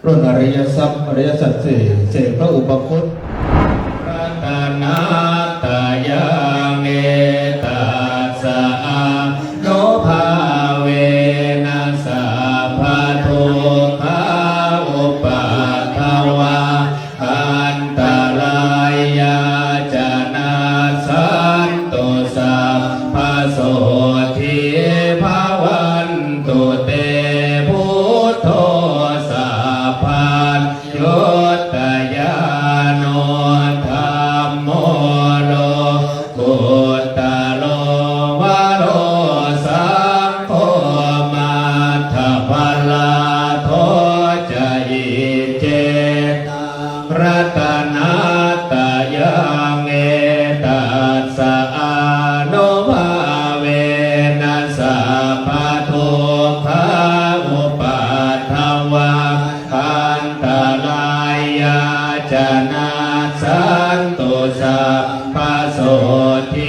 ລຸ້ນອະລິຍະຊັບ ອະລິຍະສັດສີ່ ເສກພະອຸປະຄຸດ ລັດຕະນະຕະຍັງ ເອຕັດສະອະນຸພາເວນະ ສັບພະທຸກຂາອຸປັດທະວາ ອັນຕະລາຍາຈະນັດສັນຕຸ ສັບພະໂສທີພະວັນຕຸເຕ ພຸດໂທ ສັບພັນ ຍຸດຕະຍານຸ ທຳໂມ ໂລກຸດຕະໂລ ວະໂລ ສັງໂຄ ມັດທະພະລາໂທ ຈະອິເຈ ລັດຕະນະຕະຍັງ ເອຕັດສະອະນຸພາເວນະ ສັບພະທຸກຂາອຸປັດທະວາ ອັນຕະລາຍາຈະນັດສັນຕຸ ສັບພະໂສທີ